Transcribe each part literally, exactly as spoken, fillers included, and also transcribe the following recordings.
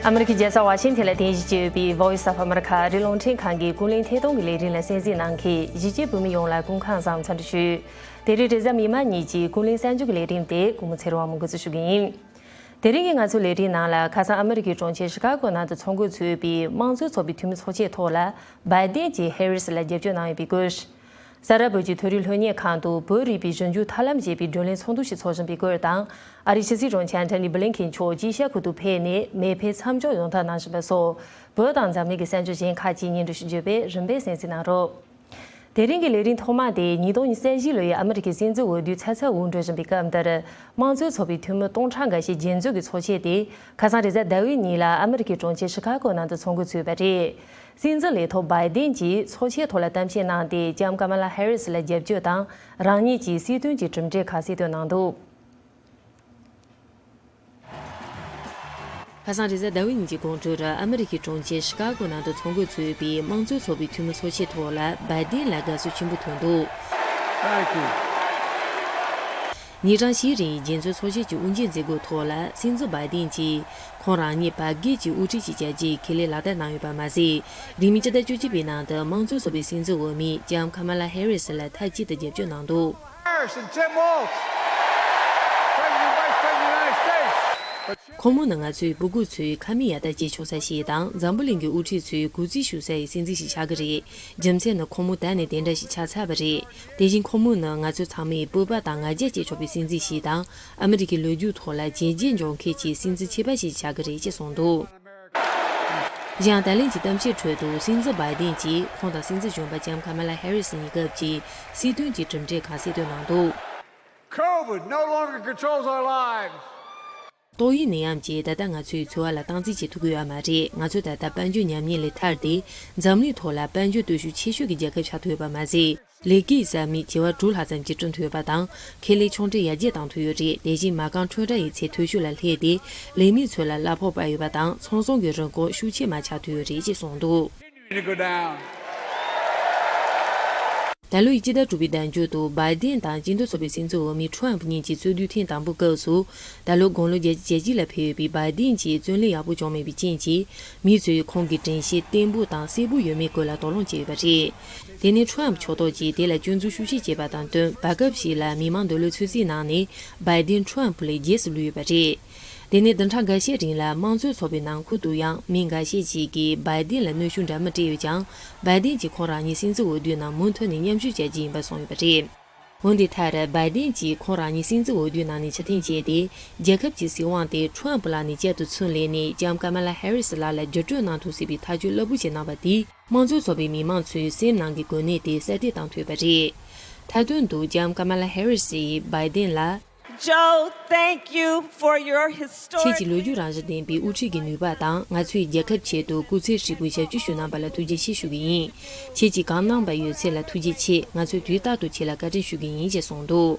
ཨ་མི་རི་ཀའི་རྒྱལ་ས་ཝ་ཤིང་ཐན་ལ་རྟེན་གཞི་བྱས་ཡོད་པའི་Voice of America ཨ་རིའི་རླུང་འཕྲིན་ཁང་གི་ཀུན་གླེང་ཐད་གཏོང་གི་ལས་རིམ་ལ་གསན་གཟིགས་གནང་མཁན་གཞིས་བྱེས་བོད་མི་ཡོངས་ལ་སྐུ་ཁམས་བཟང་འཚམས་འདྲི་ཞུ། དེ་རིང་རེས་གཟའ་མིག་དམར་ཉིན་གྱི་ཀུན་གླེང་གསར་འགྱུར་གྱི་ལས་རིམ་དེ་གུས་མོ་ཚེ་རིང་དབང་མོ་འགོ་འཛུགས་ཞུ་གི་ཡིན། དེ་རིང་གི་ང་ཚོའི་ལས་རིམ་ནང་ལ་ཁ་སང་ཨ་མི་རི་ཀའི་གྲོང་ཁྱེར་ཤི་ཀ་གོ་ནང་དུ་ཚོགས་འགོ་ཚུགས་པའི་དམངས་གཙོའི་ཚོགས་པའི་འཐུས་མི་ཚོགས་ཆེན་ཐོག་ལ་བའི་ཏིན་གྱིས་ཧེ་རི་སི་ལ་རྒྱབ་སྐྱོར་གནང་ཡོད་པའི་སྐོར། ས་རཱ་བོད་ཀྱི་མཐོ་རིམ་སློབ་གཉེར་ཁང་དུ་བོད་རིག་པའི་གཞོན་སྐྱེས་ཐབས་ལམ་ཞེས་པའི་བགྲོ་གླེང་ཚོགས་འདུ་ཞིག་འཚོགས་བཞིན་པའི་སྐོར་དང་། ཨ་རིའི་ཕྱི་སྲིད་དྲུང་ཆེ་ཨན་ཐོ་ནི་བྷི་ལིན་ཁེན་མཆོག་ཅི་ཤ་ཁུལ་དུ་ཕེབས་ནས་མེ་འཕེན་མཚམས་འཇོག་ཡོང་ཐབས་གནང་བཞིན་པ་སོགས་བོད་དང་འཛམ་གླིང་གི་གསར་འགྱུར་གཞན་ཁག་ཅིག་སྙན་སྒྲོན་ཞུ་རྒྱུ་བས་རིམ་པས་གསན་གཟིགས་གནང་རོགས། དེ་རིང་གི་ལས་རིམ་ཐོག་མ་དེ་ཉིས་སྟོང་ཉི་ཤུ་རྩ་བཞི་ལོའི་ཨ་མི་རི་ཀའི་སྲིད་འཛིན་འོས་བསྡུའི་ཚ་ཚ་འུར་འགྲོ་བཞིན་པའི་སྐབས་འདིར། དམངས་གཙོའི་ཚོགས་པའི་འཐུས་མི་སྟོང་ཕྲག་འགའ་ཤས་རྒྱན་མཛོད་ཀྱི་ཚོགས་ཆེན་དེ་ཁ་སང་རེས་གཟའ་ཟླ་བའི་ཉིན་ལ་ཨ་མི་རི་ཀའི་གྲོང་ཁྱེར་ཤི་ཀ་གོ་ནང་དུ་ཚོགས་འགོ་ཚུགས་པ་རེད། སྲིད་འཛིན་ལས་ཐོག་བའི་ཏིན་གྱིས་ཚོགས་ཆེན་ཐོག་ལ་གཏམ་བཤད་གནང་སྟེ་ལྕམ་ཀ་མ་ལ་ཧེ་རི་སི་ལ་རྒྱབ་སྐྱོར་དང་རང་ཉིད་ཀྱིས་སྲིད་དོན་གྱི་གྲུབ་འབྲས་ཁག་གསལ་སྟོན་གནང་འདུག་ཁ་སང་རེས་གཟའ་ཟླ་བའི་ཉིན་གྱི་དགོང་དྲོར་ཨ་མི་རི་ཀའི་གྲོང་ཁྱེར་ཤི་ཀ་གོ་ནང་དུ་ཚོགས་འགོ་ཚུགས་པའི་དམངས་གཙོའི་ཚོགས་པའི་འཐུས་མི་ཚོགས་ཆེན་ཐོག་ལ་བའི་ཏིན་ལ་དགའ་བསུ་ཆེན་པོ་ཐོན་འདུག Thank you. ཉིན་གྲངས་བཞིའི་རིང་རྒྱལ་ཚོའི་ཚོགས་ཆེན་གྱི་དབུ་འབྱེད་མཛད་སྒོའི་ཐོག་ལ་སྲིད་འཛིན་བའི་ཏིན་གྱིས་ཁོང་རང་ཉིད་བར་བརྒལ་གྱི་དབུ་ཁྲིད་ཅིག་བྱ་རྒྱུའི་ཁས་ལེན་ལག་བསྟར་གནང་ཡོད་པ་མ་ཟད། རིང་མིན་ཕྱི་ཟླ་བཅུ་གཅིག་པའི་ནང་དུ་དམངས་གཙོའི་ཚོགས་པའི་སྲིད་འཛིན་འོས་མི་ལྕམ་ཀ་མ་ལ་ཧེ་རི་སི་ལ་མཐའ་གཅིག་ཏུ་རྒྱབ་སྐྱོར་གནང་འདུག Harris and Tim Walz, President and Vice President of the United States. ཁོང་མོ་ནི་ང་ཚོའི་སྤུ་གུ་ཚོའི་ཁ་མིག་ཡར་ལྟ་བྱེད་ཆོག་ས་ཞིག་དང་འཛམ་བུ་གླིང་གི་དབུ་ཁྲིད་ཚོའི་གུས་བརྩི་ཞུ་སའི་སྲིད་འཛིན་ཞིག་ཆགས་ཀྱི་རེད། རྒྱུ་མཚན་ནི་ཁོང་མོ་ད་ནས་དེ་འདྲ་ཞིག་ཆགས་ཚར་བ་རེད། དེ་བཞིན་ཁོང་མོ་ནི་ང་ཚོའི་ཚང་མའི་སྤོབས་པ་དང་ང་རྒྱལ་སྐྱེ་ཆོག་པའི་སྲིད་འཛིན་ཞིག་དང་། ཨ་མི་རི་ཀའི་ལོ་རྒྱུས་ཐོག་ལ་བྱས་རྗེས་འཇོག་མཁན་གྱི་སྲིད་འཛིན་ཆེ་བ་ཞིག་ཆགས་ཀྱི་རེད་ཅེས་གསུངས་འདུག་གཞན་ཡང་ད་ལན་གྱི་གཏམ་བཤད་ཁྲོད་དུ་སྲིད་འཛིན་བའི་ཏིན་གྱིས་ཁོང་དང་སྲིད་འཛིན་གཞོན་པ་ལྕམ་ཀ་མ་ལ་ཧེ་རི་སི་གཉིས་ཀྱི་སྲིད་དོན་གྱི་གྲུབ་འབྲས་ཁག་གསལ་སྟོན་གནང་འདུག COVID no longer controls our lives. ཏོག་དབྱིབས་ནད་ཡམས་ཀྱིས་ད་ལྟ་ང་ཚོའི་འཚོ་བ་ལ་སྟངས་འཛིན་བྱེད་ཐུབ་ཀྱི་ཡོད་མ་རེད། ང་ཚོ་ད་ལྟ་དཔལ་འབྱོར་ཉམས་ཉེས་ལས་ཐར་ཏེ། འཛམ་གླིང་ཐོག་ལ་དཔལ་འབྱོར་སྟོབས་ཤུགས་ཆེ་ཤོས་ཀྱི་རྒྱལ་ཁབ་ཆགས་ཐུབ་ཡོད་པ་མ་ཟད། ལས་ཀའི་ས་མིག་བྱེ་བ་དྲུག་ལྷག་ཙམ་གྱིས་བསྐྲུན་ཐུབ་ཡོད་པ་དང་། ཁེ་ལས་ཆུང་གྲས་ཡར་རྒྱས་བཏང་ཐུབ་ཡོད་རེད། དེ་བཞིན་མ་རྐང་ཁྲོམ་ར་ཡི་ཚད་མཐོ་ཤོས་ལ་སླེབས་ཏེ། ལས་མི་ཚོ་ལ་གླ་ཕོགས་སྤར་ཡོད་པ་དང་། ཚོང་ཟོང་གི་རིན་གོང་ཤུགས་ཆེ་མར་ཆག་ཐུབ་ཡོད་རེད་ཅེས་གསུངས་འདུག Continue to go down. ད་ལོའི་སྤྱི་ཟླ་དྲུག་པའི་ཟླ་མཇུག་ཏུ་བའི་ཏིན་དང་སྤྱི་མཐུན་ཚོགས་པའི་སྲིད་འཛིན་འོས་མི་ཁྲོམ་གཉིས་ཀྱི་རྩོད་དུས་ཐེངས་དང་པོའི་སྐབས་སུ། ད་ལོ་དགུང་ལོ་བརྒྱད་ཅུ་གྱ་གཅིག་ལ་ཕེབས་ཡོད་པའི་བའི་ཏིན་གྱིས་བརྩོན་ལེན་ཡག་པོ་བྱུང་མེད་པའི་རྐྱེན་གྱིས། མི་ཚོས་ཁོང་གི་དྲན་ཤེས་བརྟན་པོ་དང་གསལ་པོ་ཡོད་མེད་སྐོར་ལ་དོགས་སློང་བྱས་ཡོད་པ་རེད། དེ་ནི་ཁྲོམ་ཕྱོགས་གཏོགས་ཀྱིས་དེ་ལ་སྐྱོན་འཛུགས་ཤུགས་ཆེ་བྱས་པ་དང་བསྟུན། བར་སྐབས་ཤིག་ལ་མི་མང་འདོད་བློའི་ཚོད་རྩིས་གནང་ནས། བའི་ཏིན་ཁྲོམ་ལས་རྗེས་སུ་ལུས་ཡོད་པ་རེད། དེ་ནས་བདུན་ཕྲག་འགའ་ཤས་རིང་ལ་དམངས་གཙོའི་ཚོགས་པའི་ནང་ཁུལ་དུ་ཡང་མི་འགའ་ཤས་ཤིག་གིས་བའི་ཏིན་ལ་གནོན་ཤུགས་འདྲ་མིན་སྤྲད་ཡོད་ཀྱང་། བའི་ཏིན་གྱིས་ཁོང་རང་ཉིད་སྲིད་འཛིན་འོས་བསྡུའི་ནང་མུ་མཐུད་ནས་མཉམ་ཞུགས་བྱ་རྒྱུ་ཡིན་པ་གསུངས་ཡོད་པ་རེད། འོན་ཏེ་མཐར་བའི་ཏིན་གྱིས་ཁོང་རང་ཉིད་སྲིད་འཛིན་འོས་བསྡུའི་ནང་ནས་ཕྱིར་འཐེན་བྱས་ཏེ། རྒྱལ་ཁབ་ཀྱི་སྲིད་དབང་དེ་ཁྲོམ་ལག་ནས་བསྐྱར་དུ་ཚུར་ལེན་ནས་ལྕམ་ཀ་མ་ལ་ཧེ་རི་སི་ལགས་ལ་བརྒྱུད་སྤྲོད་གནང་ཐུབ་སྲིད་པའི་ཐག་གཅོད་རླབས་པོ་ཆེ་གནང་བ་དེས། དམངས་གཙོའི་ཚོགས་པའི་མི་མང་ཚོའི་སེམས་ནང་གི་གོ་གནས་དེ་གསལ་སྟོན་བཏང་ཐུབ་པ་རེད། མཐའ་དོན་དུ་ལྕམ་ཀ་མ་ལ་ཧེ་རི་སིས་བའི་ཏིན་ལ། Joe, thank you for your historic. ཁྱེད་ཀྱི་ལོ་རྒྱུས་རང་བཞིན་ལྡན་པའི་དབུ་ཁྲིད་ཀྱི་ནུས་པ་དང་། ང་ཚོའི་རྒྱལ་ཁབ་ཆེད་དུ་སྐུ་ཚེ་ཧྲིལ་པོའི་ཞབས་ཕྱི་ཞུ་གནང་བ་ལ་ཐུགས་རྗེ་ཆེ་ཞུ་གི་ཡིན། ཁྱེད་ཀྱིས་གང་གནང་བ་ཡོད་ཚད་ལ་ཐུགས་རྗེ་ཆེ། ང་ཚོས་དུས་རྟག་ཏུ་ཁྱེད་ལ་བཀའ་དྲིན་ཞུ་གི་ཡིན་ཞེས་གསུངས་འདུག་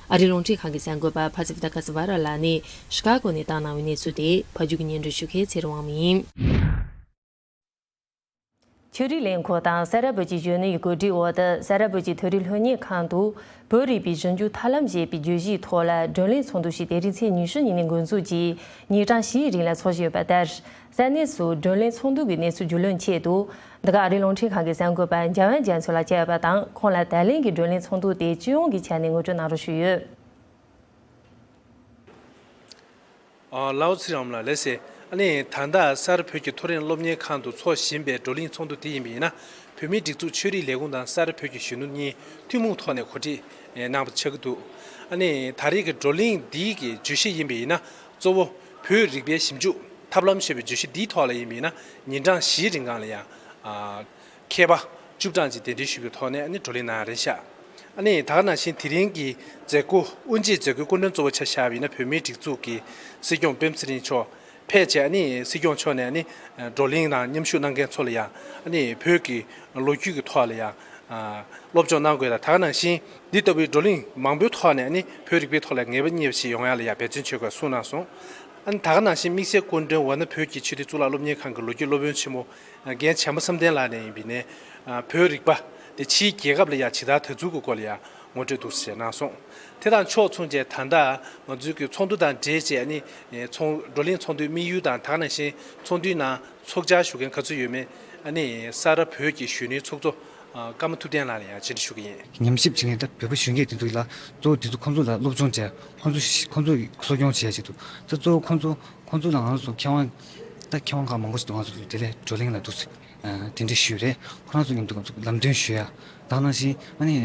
ཨ་རིའི་རླུང་འཕྲིན་ཁང་གི་གསར་འགོད་པ་ཕ་སི་ཕི་ཏ་ཀ་སི་ཝ་ར་ལགས་ནས་ཤི་ཀ་གོ་ནས་བཏང་གནང་བའི་གནས་ཚུལ་དེ་ཕབ་སྒྱུར་གྱིས་སྙན་སྒྲོན་ཞུ་མཁན་ཚེ་རིང་དབང་མོ་ཡིན། ཆོས་རིག་ལས་ཁུངས་དང་ས་རཱ་བོད་ཀྱི་གཞོན་ནུའི་གོ་སྒྲིག་འོག་ཏུ་ས་རཱ་བོད་ཀྱི་མཐོ་རིམ་སློབ་གཉེར་ཁང་དུ་བོད་རིག་པའི་གཞོན་སྐྱེས་ཐབས་ལམ་ཞེས་པའི་བརྗོད་གཞིའི་ཐོག་ལ་བགྲོ་གླེང་ཚོགས་འདུ་ཞིག་དེ་རིང་ཚེས་ཉི་ཤུ་ཉིན་ནས་འགོ་འཛུགས་ཀྱིས་ཉིན་གྲངས་བཞིའི་རིང་ལ་འཚོགས་བཞིན་ཡོད་པ་ལྟར། ས་གནས་སུ་བགྲོ་གླེང་ཚོགས་འདུ་གི་གནས་ཚུལ་རྒྱུས་ལོན་ཆེད་དུ། འདི་ག་ཨ་རིའི་རླུང་འཕྲིན་ཁང་གི་གསར་འགོད་པ་འཇམ་དབྱངས་རྒྱ་མཚོ་ལགས་བཅར་ཡོད་པ་དང་། ཁོང་ལ་ད་ལན་གྱི་བགྲོ་གླེང་ཚོགས་འདུ་དེ་སྤྱི་ཡོངས་ཀྱི་ཆ་ནས་ངོ་སྤྲོད་གནང་རོགས་ཞུས་ཡོད། ཨ། ལགས་འོ། ཚེ་རིང་ལགས་ལགས་སེ། ཨ་ནི་ད་ལྟ་ས་རཱ་བོད་ཀྱི་མཐོ་རིམ་སློབ་གཉེར་ཁང་དུ་འཚོགས་བཞིན་པའི་བགྲོ་གླེང་ཚོགས་འདུ་དེ་ཡིན་པ་ཡིན་ན། བོད་མིའི་སྒྲིག་འཛུགས་ཆོས་རིག་ལས་ཁུངས་དང་ས་རཱ་བོད་ཀྱི་གཞོན་ནུ་གཉིས་ཐུན་མོང་ཐོག་ནས་གོ་སྒྲིག་གནང་བ་ཆགས་ཀྱི་འདུག་ཨ་ནི་ད་རེས་ཀྱི་བགྲོ་གླེང་འདིའི་གི་བརྗོད་གཞི་ཡིན་པ་ཡིན་ན། གཙོ་བོ་བོད་རིག་པའི་ཞིབ་འཇུག་ཐབས་ལམ་ཞེས་པའི་བརྗོད་གཞི་འདིའི་ཐོག་ལ་ཡིན་པ་ཡིན་ན། ཉིན་གྲངས་བཞིའི་རིང་གང་ལ་ཡང་། ཨ། མཁས་པ་བཅུ་གྲངས་ཅིག་གདན་འདྲེན་ཞུས་པའི་ཐོག་ནས་ཨ་ནི་བགྲོ་གླེང་གནང་ཡ་རེད་ཤག་ཨ་ནི་ད་ག་ནང་བཞིན་དེ་རིང་གི་མཛད་སྒོ་དབུ་འབྱེད་མཛད་སྒོའི་སྐུ་མགྲོན་གཙོ་བོ་ཆ་བཞག་པ་ཡིན་ན། བོད་མིའི་སྒྲིག་འཛུགས་ཀྱི་སྲིད་སྐྱོང་པད་མ་ཚེ་རིང་མཆོག་ཕེབས་བྱས། ཨ་ནི་སྲིད་སྐྱོང་མཆོག་ནས་ཨ་ནི་བགྲོ་གླེང་ནང་མཉམ་ཞུགས་གནང་མཁན་ཚོ་ལ་ཡང་ཨ་ནི་བོད་ཀྱི་ལོ་རྒྱུས་ཀྱི་ཐོག་ལ་ཡང་སློབ་སྦྱོང་གནང་དགོས་དང་། ད་ག་ནང་བཞིན་འདི་ལྟ་བུའི་བགྲོ་གླེང་མང་པོའི་ཐོག་ནས་ཨ་ནི་བོད་རིག་པའི་ཐོག་ལ་ངེས་པ་རྙེད་པ་ཞིག་ཡོང་ཡ་ལ་ཡང་འབད་བརྩོན་བྱེད་དགོས་གསུངས་གནང་སོང་། ཨ་ནི་ད་ག་ནང་བཞིན་དམིགས་བསལ་སྐུ་མགྲོན་ཝཱ་ཎ་བོད་ཀྱི་ཆོས་སྡེ་གཙུག་ལག་སློབ་གཉེར་ཁང་གི་ལོ་རྒྱུས་སློབ་དཔོན་ཆེན་མོ་རྒན་བྱམས་པ་བསམ་གཏན་ལགས་ནས་ཡིན་པ་ཡིན་ན། བོད་རིག་པ་དེ་ཕྱིའི་རྒྱལ་ཁབ་ལ་ཡང་ཇི་ལྟར་དར་ཚུལ་གྱི་སྐོར་ལ་ཡང་ ངོ་སྤྲོད་འདུག་སེ་གནང་སོང་། དེ་དང་ཕྱོགས་མཚུངས་བྱས་ད་ལྟ་ང་ཚོའི་གི་ཚོགས་འདུ་དང་འབྲེལ་བྱས་ཨ་ནི་ཚོགས་བགྲོ་གླེང་ཚོགས་འདུའི་དམིགས་ཡུལ་དང་དེ་ནང་བཞིན་ཚོགས་འདུའི་ནང་ཚོགས་བཅར་ཞུ་མཁན་ག་ཚོད་ཡོད་མེད་ཨ་ནི་ས་རཱ་བོད་ཀྱི་གཞོན་ནུའི་ཚོགས་གཙོ་ཀརྨ་ཐུབ་བསྟན་ལགས་ལ་ཡང་བཅར་འདྲི་ཞུ་གི་ཡིན། ཉམས་ཞིབ་བྱེད་མཁན་ད་བོད་པ་གཞོན་སྐྱེས་དེ་ཚོ་ལ་གཙོ་བོ་དེ་ཚོ་ཁོང་ཚོ་ལ་སློབ་སྦྱོང་བྱས་ཁོང་ཚོ་ཁོང་ཚོ་གསོ་སྐྱོང་བྱས་ཆེད་དུ་ད་གཙོ་བོ་ཁོང་ཚོ་ཁོང་ཚོ་ལ་ང་ཚོ་མཁས་དབང་ད་མཁས་དབང་ཁག་མང་པོ་ཞིག་འདུག་ང་ཚོ་དེ་ལས་བགྲོ་གླེང་ལ་འདུག་སེ་དེ་འདྲ་ཞུས་རེད། ཁོ་རང་ཚོ་མཉམ་དུ་ང་ཚོ་ལམ་སྟོན་ཞུ་ཡ་དང་ནང་བཞིན་ཨ་ནི་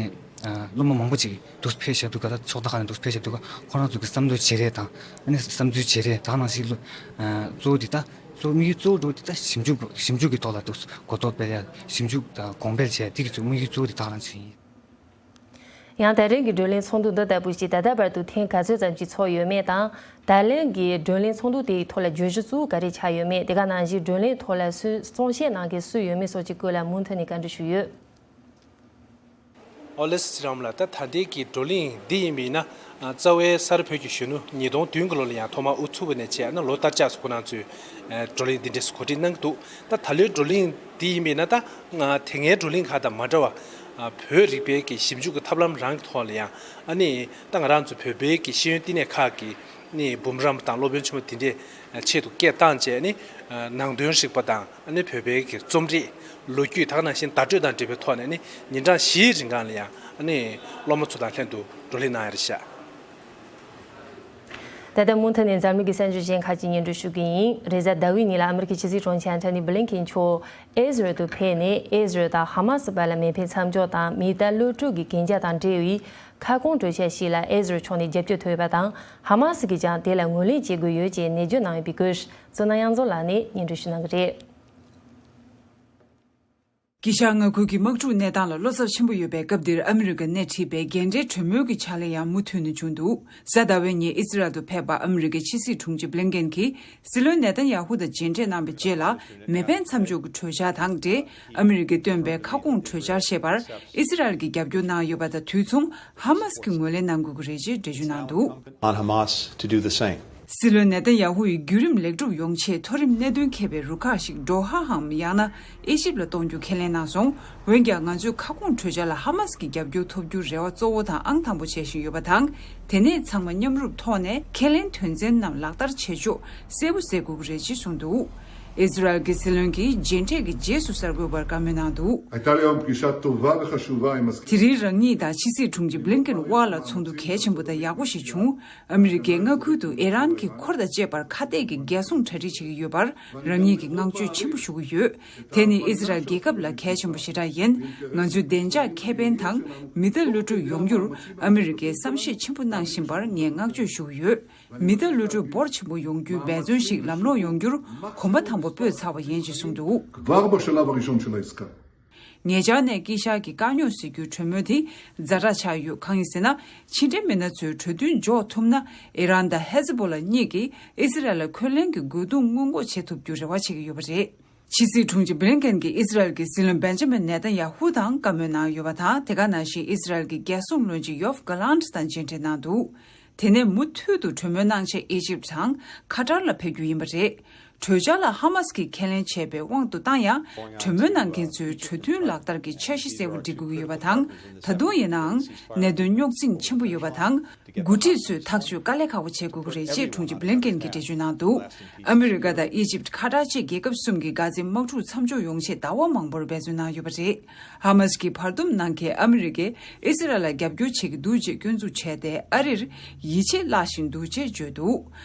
སློབ་མ་མང་པོ་ཅིག་འདུག་སེ་ཕེབས་བཞག་འདུག་ག་ད་ཕྱོགས་མཐའ་ཁག་ནས་འདུག་སེ་ཕེབས་བཞག་འདུག་ག་ཁོ་རང་ཚོ་གི་བསམ་ཚུལ་བརྗེ་རེས་དང་ཨ་ནི་བསམ་ཚུལ་བརྗེ་རེས་དང་ནང་བཞིན་གཙོ་བོ་དེ་ད། གཙོ་བོ་དམིགས་ཡུལ་གཙོ་བོ་འགྲོ་དེ་ད་ཞིབ་འཇུག་ཞིབ་འཇུག་གི་ཐོག་ལ་འདུག་གོ་རྟོགས་སྤེལ་ཡ་ཞིབ་འཇུག་དང་གོང་འཕེལ་བྱས་དེ་གི་ཚོ་དམིགས་ཡུལ་གཙོ་བོ་དེ་དག་རང་བྱས་ཡིན། ཡང་ད་རིང་གི་བགྲོ་གླེང་ཚོགས་འདུ་འདི་ལྟ་བུ་ཞིག་ད་ལྟ་བར་དུ་ཐེངས་ག་ཚོད་ཙམ་ཞིག་ཚོགས་ཡོད་མེད་དང་ད་ལན་གྱི་བགྲོ་གླེང་ཚོགས་འདུ་དེའི་ཐོག་ལ་བརྗོད་གཞི་གཙོ་བོ་ག་རེ་ཆགས་ཡོད་མེད་དེ་ག་ནང་བཞིན་བགྲོ་གླེང་ཐོག་ལ་སུས་གསུང་བཤད་གནང་མཁན་སུ་ཡོད་མེད་སོགས་ཀྱི་སྐོར་ལ་མུ་མཐུད་ནས་བཀའ་འདྲི་ཞུས་ཡོད། ཨོ་ལེ་སི་རམ་ལགས། ད་ད་ལྟའི་གི་བགྲོ་གླེང་འདི་ཡིན་པ་ཡིན་ན་རྩ་བའི་ས་རཱ་བོད་ཀྱི་གཞོན་ནུ་ཉིས་སྟོང་བདུན་གི་ལོ་ལ་ཡང་ཐོག་མར་དབུ་ཚུགས་པ་ནས་བྱས་ན་ལོ་ལྟར་ཆགས་སུ་ཁོ་རང་ཚོས་བགྲོ་གླེང་འདི་འདྲས་སུ་གོ་སྒྲིག་གནང་གི་འདུག་ད་ད་ལོའི་བགྲོ་གླེང་འདི་ཡིན་པ་ཡིན་ན་ད་དེ་སྔའི་བགྲོ་གླེང་ཁག་དང་མ་འདྲ་བ་བོད་རིག་པའི་གི་ཞིབ་འཇུག་གི་ཐབས་ལམ་རང་གི་ཐོག་ལ་ཡང་ཨ་ནི་ད་ང་རང་ཚོ་བོད་པའི་གི་ཤེས་ཡོན་བསྟི་གནས་ཁག་གི་ནི་འབུམ་རམས་དང་སློབ་དཔོན་ཆེན་མོ་དེ་འདྲས་ཆེད་དུ་སྐད་བཏང་བྱས་ནི་ནང་དོན་རིག་པ་དང་། ཨ་ནི་བོད་པའི་གི་རྩོམ་རིག་ལོ་རྒྱུས་དག་ནང་བཞིན་བརྡ་སྤྲོད་དང་འབྲེལ་བའི་ཐོག་ནས་ནི་ཉིན་གྲངས་བཞིའི་རིང་གང་ལ་ཡང་ཨ་ནི་སློབ་མ་ཚོ་དང་ལྷན་དུ་བགྲོ་གླེང་གནང་ཡ་རེད་ཤག་ད་ལྟ་མུ་མཐུད་ནས་འཛམ་གླིང་གི་གསར་འགྱུར་གཞན་ཁག་ཅིག་སྙན་སྒྲོན་ཞུ་གི་ཡིན། རེས་གཟའ་ཟླ་བའི་ཉིན་ལ་ཨ་མི་རི་ཀའི་ཕྱི་སྲིད་དྲུང་ཆེ་ཨན་ཐོ་ནི་བྷི་ལིན་ཀེན་མཆོག་ཨེ་ཟི་རལ་དུ་ཕེབས་ནས་ཨེ་ཟི་རལ་དང་ཧ་མ་སི་བར་ལ་མེ་འཕེན་མཚམས་འཇོག་དང་མི་གཏའ་གློད་གྲོལ་གྱི་གན་རྒྱ་དང་འབྲེལ་བའི་ཁ་སྐོང་གྲོས་འཆར་ཞིག་ལ་ཨེ་ཟི་རལ་ཕྱོགས་ནས་རྒྱབ་སྐྱོར་ཐོབ་ཡོད་པ་དང་ཧ་མ་སི་གིས་ཀྱང་དེ་ལ་ངོས་ལེན་བྱེད་དགོས་ཡོད་ཅེས་ནན་བརྗོད་གནང་ཡོད་པའི་སྐོར། ཙོ་ན་གཡང་འཛོམས་ལགས་ནས་སྙན་སྒྲོན་ཞུ་གནང་གི་རེད། དཀྱིལ་ཤར་མངའ་ཁུལ་གྱི་དམག་འཁྲུག་གནས་སྟངས་ལ་བློ་འཚབ་ཆེན་པོ་ཡོད་པའི་སྐབས་འདིར་ཨ་མི་རི་ཀ་ནས་བྲིས་པའི་རྒན་གྲས་གྲོས་མོལ་གྱི་ཕྱག་ལས་ཡང་མུ་མཐུད་ནས་བྱུང་འདུག་གཟའ་ཟླ་བའི་ཉིན་ཨི་སི་རལ་དུ་ཕེབས་པ་ཨ་མི་རི་ཀའི་ཕྱི་སྲིད་དྲུང་ཆེ་བྷི་ལིན་ཀེན་གྱིས་སྲིད་བློན་ནེ་ཐན་ཡ་ཧུ་དང་མཇལ་འཕྲད་གནང་བའི་རྗེས་ལ་མེ་འཕེན་མཚམས་འཇོག་གི་གྲོས་འཆར་དང་འབྲེལ་ཨ་མི་རི་ཀས་བཏོན་པའི་ཁ་སྐོང་གྲོས་འཆར་ཞེས་པར་ཨི་སི་རལ་གྱིས་རྒྱབ་སྐྱོར་གནང་ཡོད་པ་དང་དུས་མཚུངས་ཧ་མ་སི་གིས་ངོས་ལེན་གནང་དགོས་ཀྱི་རེད་ཅེས་འགྲེལ་བརྗོད་གནང་འདུག on Hamas to do the same. སྲིད་བློན་ནེ་ཐན་ཡ་ཧུ་ཡིས་བརྒྱུད་རིམ་ལེགས་གྲུབ་ཡོང་ཆེད་མཐོ་རིམ་གནད་དོན་མཁས་པའི་རུ་ཁག་ཞིག་ཌོ་ཧ་འམ་ཡང་ན་ཨི་ཇིབ་ལ་གཏོང་རྒྱུ་ཁས་ལེན་གནང་སོང་། འོན་ཀྱང་ང་ཚོས་ཁ་སྐོང་གྲོས་འཆར་ལ་ཧ་མ་སི་གི་རྒྱབ་སྐྱོར་ཐོབ་རྒྱུར་རེ་བ་གཙོ་བོ་དང་ཨང་དང་པོ་བྱེད་བཞིན་ཡོད་པ་དང་། དེ་ནས་ཚང་མ་མཉམ་རུབ་ཐོག་ནས་ཁས་ལེན་དོན་ཚན་རྣམས་ལག་བསྟར་བྱེད་ཕྱོགས་གསལ་པོ་གསལ་དགོས་ཀྱི་རེད་ཅེས་གསུངས་འདུག་ཨི་སི་རལ་གྱི་སྲིད་བློན་གྱིས་མཇལ་འཕྲད་ཀྱི་རྗེས་སུ་གསར་འགོད་པར་བཀའ་མོལ་གནང་འདུག הייתה לי היום פגישה טובה וחשובה עם מזכיר དེ་རིང་རང་ཉིད་དང་ཕྱི་སྲིད་དྲུང་ཆེ་བྷི་ལིན་ཀེན་དབར་ལ་ཚོགས་འདུ་གལ་ཆེན་པོ་དང་ཡག་པོ་ཞིག་བྱུང་། ཨ་མི་རི་ཀའི་མངའ་ཁུལ་དུ་ཨི་རན་གྱི་འཁོར་དང་བཅས་པར་ཁ་གཏད་ཀྱི་རྒྱལ་སྲུང་གྲ་སྒྲིག་བྱེད་ཀྱི་ཡོད་པར་རང་ཉིད་ཀྱིས་བསྔགས་བརྗོད་ཆེན་པོ་ཞུ་གི་ཡོད། དེ་ནི་ཨི་སི་རལ་རྒྱལ་ཁབ་ལ་གལ་ཆེན་པོ་ཞེ་དྲག་ཡིན། ང་ཚོའི་བདེ་འཇགས་ཁེ་ཕན་དང་མི་གཏའ་གློད་གྲོལ་ཡོང་རྒྱུར་ཨ་མི་རི་ཀས་བསམ་ཤེས་ཆེན་པོ་གནང་བཞིན་པར་ངས་བསྔགས་བརྗོད་ཞུ་གི་ཡོད། མི་གཏའ་གློད་གྲོལ་འབོར་ཆེན་པོ་ཡོང་རྒྱུའི་འབད་བརྩོན་ཞིག་ལམ་ལྷོང་ཡོང་རྒྱུར་གོམ་པ་དང་པོ་སྤོས་ཚར་བ་ཡིན་ཞེས་གསུངས་འདུག כבר בשלב הראשון של העסקה. ཉེ་ཆར་ནས་དཀྱིལ་ཤར་གྱི་དཀའ་རྙོག་སེལ་རྒྱུའི་གྲོས་མོལ་དེ་ཛ་དྲག་ཆགས་ཡོད། གང་ཡིན་ཟེར་ན། ཕྱི་འབྲེལ་མི་སྣ་ཚོས་གྲོས་མཐུན་འཇོག་ཐུབ་ན། ཨི་རན་དང་ཧེ་ཛི་བྷོ་ལ་གཉིས་ཀྱིས་ཨི་སི་རལ་ལ་འཁོན་ལན་གྱི་རྒོལ་རྡུང་སྔོན་འགོག་བྱེད་ཐུབ་རྒྱུར་རེ་བ་བྱེད་ཀྱི་ཡོད་པ་རེད། ཕྱི་སྲིད་དྲུང་ཆེ་བྷི་ལིན་ཀེན་གྱིས་ཨི་སི་རལ་གྱི་སྲིད་བློན་བེན་ཇ་མིན་ནེ་ཐན་ཡ་ཧུ་དང་བཀའ་མོལ་གནང་ཡོད་པ་དང་། དེ་ག་ནང་བཞིན་ཨི་སི་རལ་གྱི་རྒྱལ་སྲུང་བློན་ཆེན་ཡོབ་གྷ་ལན་ཊི་དང་མཇལ་འཕྲད་གནང་འདུག་དེ་ནས་མུ་མཐུད་དུ་གྲོས་མོལ་གནང་ཆེད་ཨི་ཇིབ་དང་ཁ་ཏར་ལ་ཕེབས་རྒྱུ་ཡིན་པ་རེད། གྲོས་འཆར་ལ་ཧ་མ་སི་གིས་ཁས་ལེན་བྱས་པའི་དབང་དུ་བཏང་ཡང་། གྲོས་མོལ་གནང་མཁན་ཚོས་གྲོས་མཐུན་ལག་བསྟར་གྱི་འཆར་གཞི་གསལ་པོ་སྒྲིག་དགོས་ཀྱི་ཡོད་པ་དང་། ད་དུང་ཡིན་ནའང་གནད་དོན་རྙོག་འཛིང་ཆེན་པོ་ཡོད་པ་དང་། འགོ་ཁྲིད་ཚོས་ཐག་གཅོད་དཀའ་ལས་ཁག་པོ་བྱེད་དགོས་ཀྱི་རེད་ཅེས་དྲུང་ཆེ་བྷི་ལིན་ཀེན་གྱིས་འགྲེལ་བརྗོད་གནང་འདུག་ཨ་མི་རི་ཀ་དང་ཨི་ཇིབ། ཁ་ཏར་བཅས་རྒྱལ་ཁབ་གསུམ་གྱིས་གྷ་ཛའི་དམག་འཁྲུག་མཚམས་འཇོག་ཡོང་ཆེད་ཟླ་བ་མང་པོར་འབད་བརྩོན་གནང་ཡོད་པ་རེད། ཧ་མ་སི་གིས་བར་འདུམ་གནང་མཁན་ཨ་མི་རི་ཀས་ཨི་སི་རལ་ལ་རྒྱབ་སྐྱོར་བྱེད་ཀྱི་འདུག་ཅེས་སྐྱོན་འཛུགས་བྱས་ཏེ། ཨ་རིར་ཡིད་ཆེས་བརླག་བཞིན་འདུག་ཅེས་བརྗོད་འདུག་